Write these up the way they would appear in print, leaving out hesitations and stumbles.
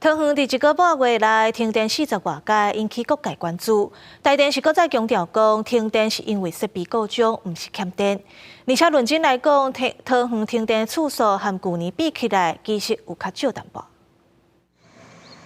桃園佇一個半月內停電四十外擺，引起各界關注。台電是閣再強調講，停電是因為設備故障，毋是欠電。而且論真來講，桃園停電次數和舊年比起來，其實有較少淡薄。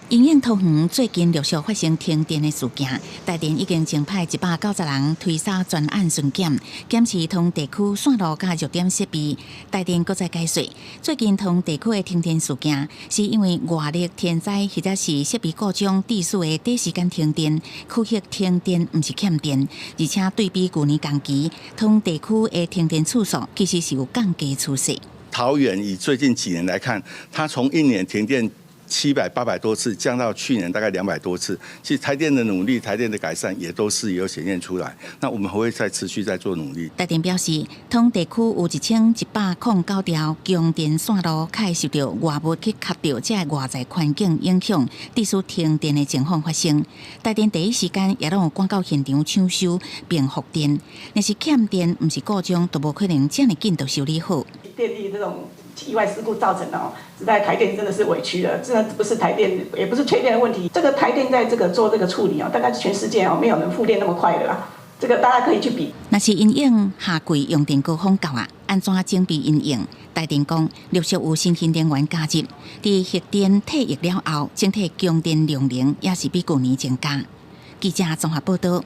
因應桃園最近陸續發生停電的事件，台電已經增派190人推捒專案巡檢，檢視桃園地區線路佮弱點設備。台電閣再解說，最近桃園地區的停電事件，是因為外力天災或者是設備故障致使的短時間停電，區域停電毋是欠電，而且對比舊年同期，桃園地區的停電次數其實是有降低趨勢。桃園以最近幾年來看，它從一年停電700、800多次，降到去年大概200多次。其實台電的努力、台電的改善也都是有顯現出來。那我們還會再持續再做努力。台電表示，桃園地區有1109條供電線路，較會受著外物去卡著這个外在環境影響，致使停電的情況發生。台電第一時間也攏有趕到現場搶修並復電。若是欠電，毋是故障，都無可能遮爾緊就修理好。電力這種意外事故造成的哦，實在台電真的是委屈了，真的不是台電，也不是缺電的問題。這個台電在這個做這個處理哦，大概全世界哦，沒有人復電那麼快的啦。這個大家可以去比。若是因應夏季用電高峰到啊，按怎準備因應？台電講，陸續有新興電源加入，佇核電退役了後，整體供電量能也是比舊年增加。記者綜合報道。